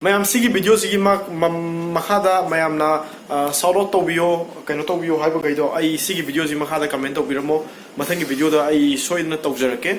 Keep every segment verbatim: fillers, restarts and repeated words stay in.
ꯃꯌꯥꯝ, ꯁꯤꯒꯤ ꯚꯤꯗꯤꯑꯣꯁꯤꯒꯤ ꯃ- ꯃ- ꯃꯈꯥꯗ ꯃꯌꯥꯝꯅ ꯁꯥꯎꯠ ꯑꯥꯎꯠ ꯇꯧꯕꯤꯌꯣ, ꯀꯩꯅꯣ ꯇꯧꯕꯤꯌꯣ ꯍꯥꯏꯕꯈꯩꯗꯣ ꯑꯩ ꯁꯤꯒꯤ ꯚꯤꯗꯤꯑꯣꯁꯤ ꯃꯈꯥꯗ ꯀꯃꯦꯟ ꯇꯧꯕꯤꯔꯝꯃꯣ꯫ ꯃꯊꯪꯒꯤ ꯚꯤꯗꯤꯑꯣꯗ ꯑꯩ ꯁꯣꯏꯗꯅ ꯇꯧꯖꯔꯛꯀꯦ꯫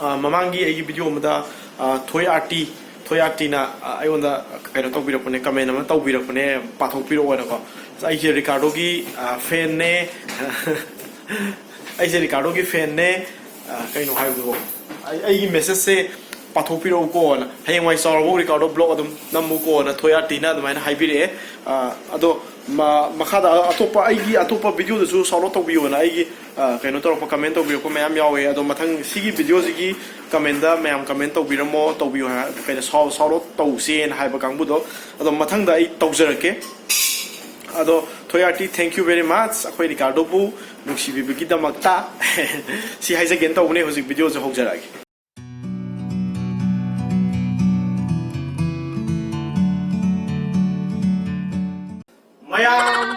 ꯑ, ꯃꯃꯥꯡꯒꯤ ꯑꯩꯒꯤ ꯚꯤꯗꯤꯑꯣ ꯑꯃꯗ, ꯑ, ꯊꯣꯏ ꯑꯥꯔꯇꯤ, ꯊꯣꯏ ꯑꯥꯔꯇꯤꯅ, ꯑ, ꯑꯩꯉꯣꯟꯗ ꯀꯩꯅꯣ ꯇꯧꯕꯤꯔꯛꯄꯅꯦ, ꯀꯃꯦꯟ ꯑꯃ ꯇꯧꯕꯤꯔꯛꯄꯅꯦ, ꯄꯥꯊꯣꯛꯄꯤꯔꯛꯑꯣꯅꯀꯣ꯫ ꯑꯩꯁꯦ ꯔꯤꯀꯥꯔꯗꯣꯒꯤ, ꯑ, ꯐꯦꯟꯅꯦ꯫ ꯑꯩꯁꯦ ꯔꯤꯀꯥꯔꯗꯣꯒꯤ ꯐꯦꯟꯅꯦ꯫ ꯑ, ꯀꯩꯅꯣ ꯍꯥꯏꯕꯗꯨꯕꯨ, ꯑꯩ- ꯑꯩꯒꯤ ꯃꯦꯁꯦꯖꯁꯦ ꯄꯥꯊꯣꯛꯄꯤꯔꯛꯎꯀꯣꯅ꯫ ꯍꯌꯦꯡꯋꯥꯏ ꯆꯥꯎꯔꯐꯥꯎ ꯔꯤꯀꯥꯔꯗꯣ ꯕ꯭ꯂꯣꯛ ꯑꯗꯨꯝ ꯅꯝꯃꯨꯀꯣꯅ ꯊꯣꯏ ꯑꯥꯔꯇꯤꯅ ꯑꯗꯨꯃꯥꯏꯅ ꯍꯥꯏꯕꯤꯔꯛꯑꯦ꯫ ꯑ, ꯑꯗꯣ ꯃ- ꯃꯈꯥꯗ ꯑꯇꯣꯞꯄ, ꯑꯩꯒꯤ ꯑꯇꯣꯞꯄ ꯚꯤꯗꯤꯑꯣꯗꯁꯨ ꯁꯥꯎꯠ ꯑꯥꯎꯠ ꯇꯧꯕꯤꯌꯣꯅ ꯑꯩꯒꯤ, ꯑ, ꯀꯩꯅꯣ ꯇꯧꯔꯛꯄ, ꯀꯃꯦꯟ ꯇꯧꯕꯤꯔꯛꯄ ꯃꯌꯥꯝ ꯌꯥꯎꯋꯦ꯫ ꯑꯗꯣ ꯃꯊꯪ ꯁꯤꯒꯤ ꯚꯤꯗꯤꯑꯣꯁꯤꯒꯤ ꯀꯃꯦꯟꯗ ꯃꯌꯥꯝ ꯀꯃꯦꯟ ꯇꯧꯕꯤꯔꯝꯃꯣ, ꯇꯧꯕꯤꯌꯣ ꯍꯥꯏ-, ꯀꯩꯅꯣ, ꯁꯥꯎ- ꯁꯥꯎꯠ ꯑꯥꯎꯠ ꯇꯧꯁꯦꯅ ꯍꯥꯏꯕ ꯀꯥꯡꯕꯨꯗꯣ꯫ ꯑꯗꯣ ꯃꯊꯪꯗ ꯑꯩ ꯇꯧꯖꯔꯛꯀꯦ꯫ ꯑꯗꯣ ꯊꯣꯏ Aarti, thank you very much, ꯑꯩꯈꯣꯏ ꯔꯤꯀꯥꯔꯗꯣꯕꯨ ꯅꯨꯡꯁꯤꯕꯤꯕꯒꯤꯗꯃꯛꯇ꯫ ꯁꯤ ꯍꯥꯏꯖꯒꯦꯅ ꯇꯧꯕꯅꯦ꯫ ꯍꯧꯖꯤꯛ ꯚꯤꯗꯤꯑꯣꯁꯦ ꯍꯧꯖꯔꯛꯑꯒꯦ꯫ ꯃꯌꯥꯝ,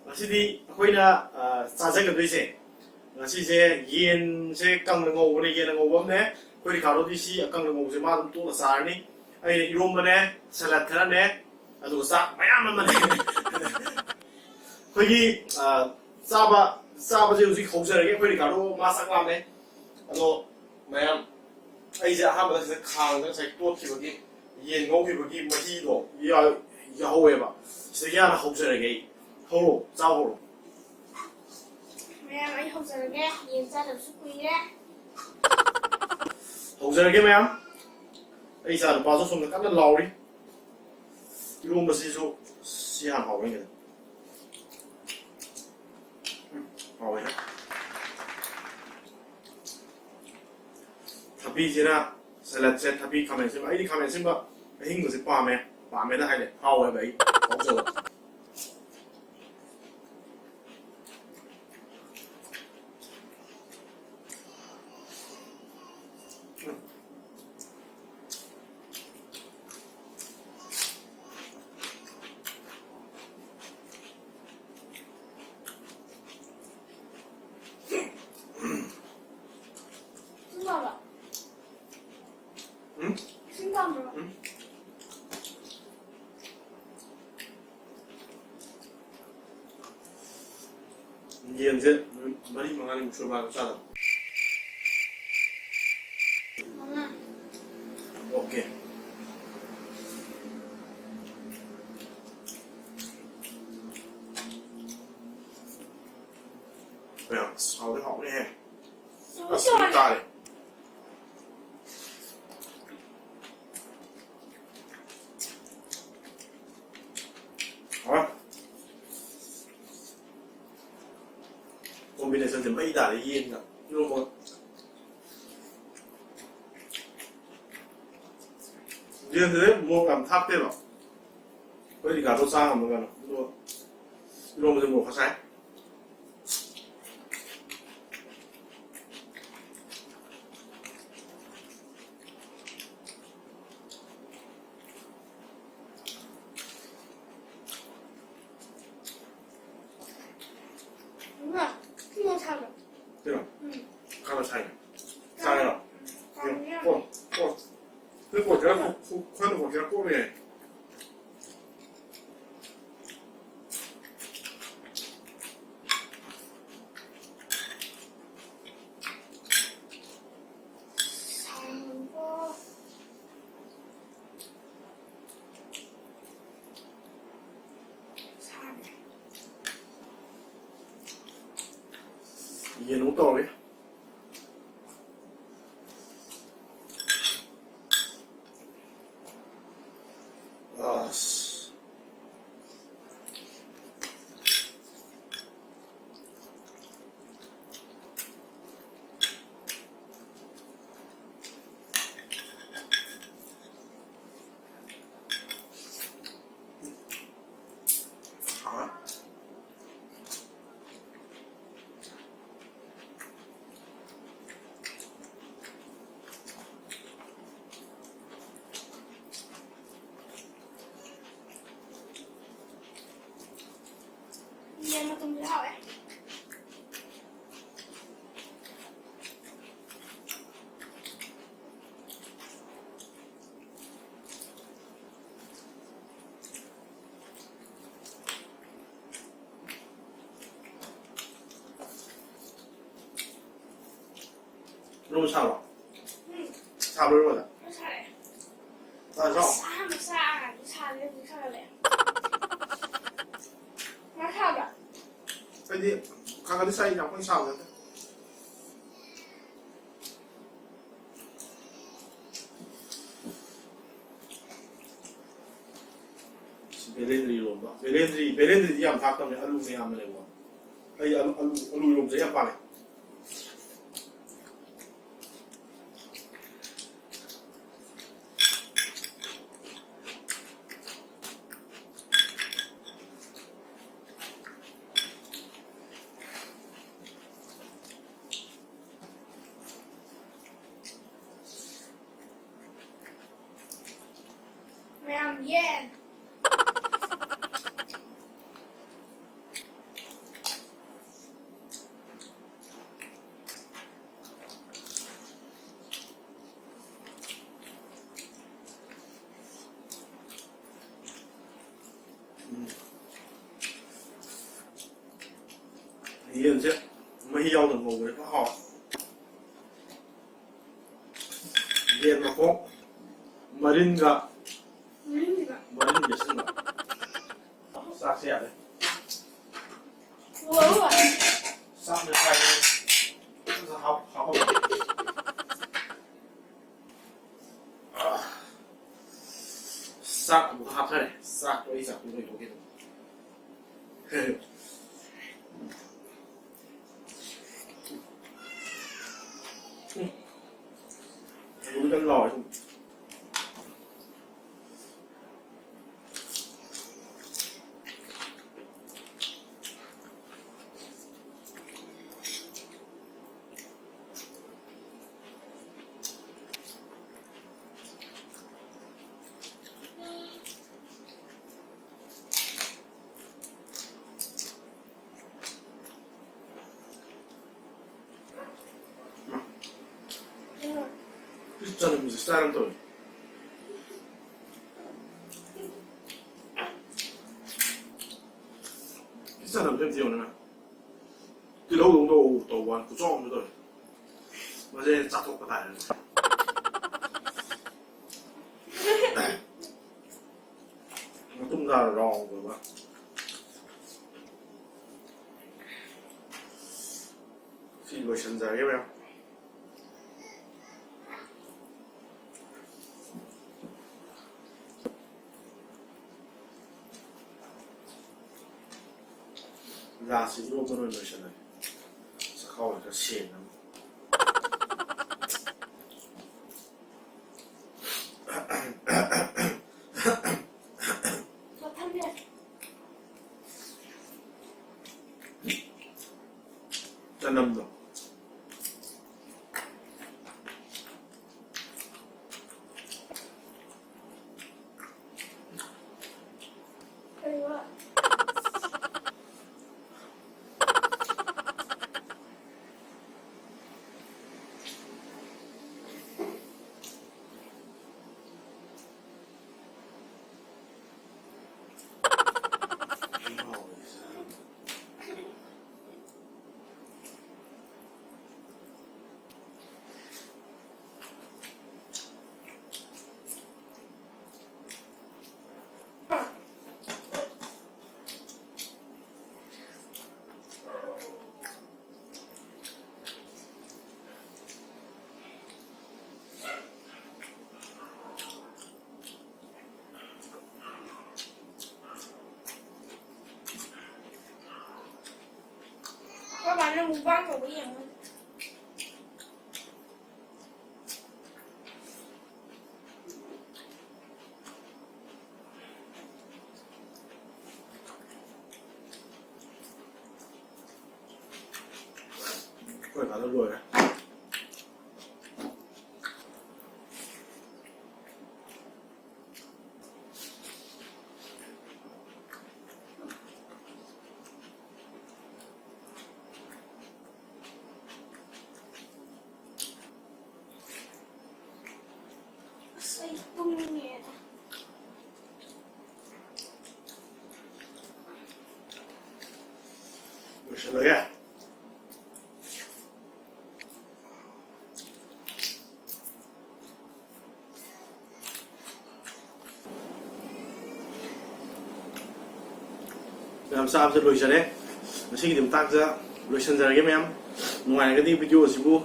ꯉꯁꯤꯗꯤ ꯑꯩꯈꯣꯏꯅ, ꯑ, ꯆꯥꯖꯒꯗꯣꯏꯁꯦ, ꯉꯁꯤꯁꯦ ꯌꯦꯟꯁꯦ ꯀꯪꯅ ꯉꯧꯕꯅꯦ, ꯌꯦꯟ ꯑꯉꯧꯕ ꯑꯃꯅꯦ꯫ ꯑꯩꯈꯣꯏ ꯔꯤꯀꯥꯔꯗꯣꯗꯤ ꯁꯤ ꯑꯀꯪꯅ ꯉꯧꯕꯁꯦ ꯃꯥ ꯑꯗꯨꯝ ꯇꯣꯠꯂ ꯆꯥꯔꯅꯤ꯫ ꯑꯩꯅ ꯏꯔꯣꯝꯕꯅꯦ, ꯁꯂꯥꯗ ꯈꯔꯅꯦ, ꯑꯗꯨꯒ ꯆꯥꯛ ꯃꯌꯥꯝ ꯑꯃꯅꯦ꯫ ꯑꯩꯈꯣꯏꯒꯤ, ꯑ, ꯆꯥꯕ, ꯆꯥꯕꯁꯦ ꯍꯧꯖꯤꯛ ꯍꯧꯖꯔꯒꯦ꯫ ꯑꯩꯈꯣꯏ ꯔꯤꯀꯥꯔꯗꯣ ꯃꯥ ꯆꯥꯛ ꯂꯥꯝꯃꯦ꯫ ꯑꯗꯣ ꯃꯌꯥꯝ, ꯑꯩꯁꯦ ꯑꯍꯥꯟꯕꯗ ꯁꯤꯗ ꯈꯥꯡꯗ ꯉꯁꯥꯏ ꯇꯣꯠꯈꯤꯕꯒꯤ ꯌꯦꯟ ꯉꯧꯈꯤꯕꯒꯤ ꯃꯍꯤꯗꯣ ꯌꯥ- ꯌꯥꯍꯧꯋꯦꯕ꯫ ꯁꯤꯗꯒꯤ ꯍꯥꯟꯅ ꯍꯧꯖꯔꯒꯦ ꯑꯩ꯫ ꯍꯧꯔꯣ, ꯆꯥꯎ ꯍꯧꯔꯣ꯫ ꯃꯌꯥꯝ, ꯑꯩ ꯍꯧꯖꯔꯒꯦ꯫ ꯌꯦꯟ ꯆꯥꯗꯕꯁꯨ ꯀꯨꯏꯔꯦ꯫ ꯍꯧꯖꯔꯒꯦ ꯃꯌꯥꯝ꯫ ꯑꯩ ꯏꯆꯥ ꯅꯨꯄꯥꯁꯨ ꯁꯣꯝꯗ ꯀꯟꯅ ꯂꯥꯎꯔꯤ꯫ ꯏꯔꯣꯝꯕꯁꯤꯁꯨ ꯁꯤ ꯌꯥꯝ ꯍꯥꯎꯋꯦ꯫ ꯎꯝ, ꯍꯥꯎꯋꯦ꯫ ꯊꯕꯤꯁꯤꯅ ꯁꯂꯠꯁꯦ, ꯊꯕꯤ ꯈꯥꯃꯦꯟ ꯑꯁꯤꯟꯕ꯫ ꯑꯩꯗꯤ ꯈꯥꯃꯦꯟ ꯑꯁꯤꯟꯕ ꯑꯍꯤꯡꯕꯁꯦ ꯄꯥꯝꯃꯦ꯫ ꯄꯥꯝꯃꯦꯅ ꯍꯥꯏꯗꯤ ꯍꯥꯎꯋꯦꯕ ꯑꯩ꯫ ꯍꯥꯎꯖꯕ꯫ ꯎꯝ? ꯏꯁꯤꯡ ꯆꯥꯕ꯭ꯔꯣ? ꯎꯝ? ꯌꯦꯟꯁꯦ ꯅꯨꯃꯤꯠ ꯃꯔꯤ ꯃꯉꯥꯅꯤꯃꯨꯛ ꯁꯨꯔ ꯃꯥꯜꯂꯦ ꯆꯥꯗꯕ꯫ ꯃꯉꯥ꯫ ꯑꯣꯀꯦ꯫ ꯃꯌꯥꯝ, ꯑꯁ, ꯍꯥꯎꯗꯤ ꯍꯥꯎꯅꯤꯍꯦ꯫ ꯑꯁ, ꯇꯥꯔꯦ꯫ ꯍꯥꯎꯔꯦ꯫ Combination ꯁꯦ ꯃꯩ ꯇꯥꯔꯦ, ꯌꯦꯟꯒ ꯏꯔꯣꯝꯕꯒ꯫ ꯌꯦꯟꯁꯤꯗꯤ ꯃꯣꯔꯣꯛ ꯌꯥꯝ ꯊꯥꯛꯇꯦꯕ꯫ ꯑꯩꯈꯣꯏ ꯔꯤꯀꯥꯗꯣ ꯆꯥ ꯉꯝꯗꯕꯅ꯫ ꯑꯗꯨꯒ ꯏꯔꯣꯝꯕꯁꯦ ꯃꯣꯔꯣꯛ ꯈꯔ ꯁꯥꯏ꯫ ꯀꯩꯅꯣ? ꯎꯝ꯫ ꯀꯥꯟꯅ ꯁꯥꯏꯅ꯫ ꯆꯥꯏꯔꯣ? ꯆꯥꯏ꯫ ꯎꯝ꯫ ꯀꯣ, ꯀꯣ꯫ ꯅꯣꯏ ꯀꯣ ꯈꯔ ꯀꯣ-, ꯀꯣ-, ꯈꯔ ꯀꯣ ꯈꯔ ꯀꯣꯛꯅꯦ꯫ ꯌꯦꯟ ꯑꯃꯨꯛ ꯇꯧꯔꯒꯦ꯫ ꯑꯁ꯫ ꯅꯣꯡ ꯁꯥꯕ꯭ꯔꯣ? ꯎꯝ꯫ ꯁꯥꯕ꯭ꯔꯣ, ꯏꯔꯣꯟꯕꯗ? ꯈꯔ ꯁꯥꯔꯦ꯫ ꯑꯥ, ꯁꯥꯎ꯫ ꯑꯁ, ꯑꯍꯥꯟꯕ ꯆꯥ ꯀꯥꯟꯗ ꯁꯥꯗꯦ, ꯍꯧꯖꯤꯛ ꯁꯥꯒꯠꯂꯛꯑꯦ꯫ ꯉꯥ ꯁꯥꯕ꯭ꯔꯥ? ꯑꯩꯗꯤ ꯈꯔ ꯈꯔꯗꯤ ꯁꯥꯏ, ꯌꯥꯝ ꯀꯟꯅ ꯁꯥꯕ ꯅꯠꯇꯦ꯫ ꯕꯦꯂꯦꯟꯗ꯭ꯔꯤ ꯏꯔꯣꯝꯕ꯫ ꯕꯦꯂꯦꯟꯗ꯭ꯔꯤ, ꯕꯦꯂꯦꯟꯗ꯭ꯔꯤꯗꯤ ꯌꯥꯝ ꯊꯥꯛꯇꯕꯅꯦ, ꯑꯂꯨꯅ ꯌꯥꯝꯕꯅꯦꯀꯣ꯫ ꯑꯩ ꯑꯂꯨ, ꯑꯂꯨ, ꯑꯂꯨ ꯏꯔꯣꯝꯕꯁꯦ ꯌꯥꯝ ꯄꯥꯝꯃꯦ꯫ ꯃꯌꯥꯝ ꯌꯦꯟ꯫ ꯎꯝ꯫ ꯌꯦꯟꯁꯦ ꯃꯍꯤ ꯌꯥꯎꯗꯅ ꯉꯧꯕꯁꯦ ꯐꯖꯅ ꯍꯥꯎꯋꯦ꯫ ꯌꯦꯟ ꯃꯈꯣꯡ ꯃꯔꯤꯟꯒ ꯃꯔꯤꯟꯒ꯫ ꯃꯔꯤꯟꯒ ꯁꯤꯟꯕ꯫ ꯆꯥꯛꯁꯦ ꯌꯥꯔꯦ꯫ ꯎꯝ꯫ ꯆꯥꯛꯅ ꯀꯥꯏꯗꯩ ꯍꯥꯞ-, ꯍꯥꯞꯄꯝꯃꯦ꯫ ꯆꯥꯛ ꯑꯃꯨꯛ ꯍꯥꯞꯊꯔꯦ꯫ ꯆꯥꯛꯇꯣ ꯑꯩ ꯆꯥꯛꯇꯣ ꯂꯣꯏꯊꯣꯛꯈꯤꯗꯕ꯫ ꯎꯝ꯫ ꯑꯂꯨꯗꯤ ꯀꯟꯅ ꯂꯥꯎꯔꯦ ꯁꯨꯝ꯫ ꯆꯅꯝꯁꯦ ꯆꯥꯔꯝ ꯇꯧꯔꯦ꯫ ꯆꯅꯝꯁꯦ ꯑꯝꯇ ꯌꯦꯡꯉꯨꯅꯦ꯫ ꯇꯤꯜꯍꯧꯗꯧꯅ ꯇꯧ-, ꯇꯧꯕ ꯋꯥꯅꯤ, ꯈꯨꯆꯥꯎ ꯑꯃ ꯇꯧꯋꯦ꯫ ꯃꯁꯦ ꯆꯥꯊꯣꯛꯄ ꯇꯥꯔꯦꯅꯦ꯫ ꯃꯇꯨꯡ ꯇꯥꯔ ꯔꯥꯎꯟ ꯑꯣꯏꯕ꯫ ꯁꯤ ꯂꯣꯏꯁꯤꯟꯖꯔꯒꯦ ꯃꯌꯥꯝ꯫ ꯂꯥꯁꯁꯤ ꯏꯔꯣꯛꯇ ꯑꯣꯏꯅ ꯂꯣꯏꯁꯤꯜꯂꯒꯦ꯫ ꯆꯈꯥꯎꯁꯦ ꯈꯔ ꯁꯦꯡꯅꯕ꯫ ꯆꯅꯝꯗꯣ꯫ ꯑꯩꯈꯣꯏ ꯕꯥꯅ ꯃꯨꯛꯕꯥꯡ ꯇꯧꯕ ꯌꯦꯡꯉꯣ꯫ ꯑꯩꯈꯣꯏ ꯕꯥꯅ ꯂꯣꯏꯔꯦ꯫ ꯑꯁ, ꯑꯩ ꯇꯨꯝꯅꯤꯡꯉꯦꯗ꯫ ꯂꯣꯏꯁꯤꯜꯂꯒꯦ꯫ ꯌꯥꯝ ꯆꯥꯕꯁꯦ ꯂꯣꯏꯖꯔꯦ꯫ ꯉꯁꯤꯒꯤꯗꯤ ꯃꯇꯥꯡꯁꯤꯗ ꯂꯣꯏꯁꯤꯟꯖꯔꯒꯦ ꯃꯌꯥꯝ꯫ ꯅꯨꯡꯉꯥꯏꯔꯒꯗꯤ video ꯑꯁꯤꯕꯨ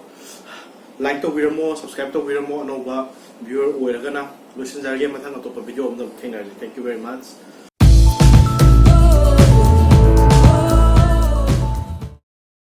like ꯇꯧꯕꯤꯔꯝꯃꯣ, subscribe ꯇꯧꯕꯤꯔꯝꯃꯣ, ꯑꯅꯧꯕ viewer ꯑꯣꯏꯔꯒꯅ꯫ ꯂꯣꯏꯁꯤꯟꯖꯔꯒꯦ, ꯃꯊꯪ ꯑꯇꯣꯞꯄ video ꯑꯃꯗ ꯑꯃꯨꯛ ꯊꯦꯡꯅꯔꯁꯤ꯫ Thank you very much.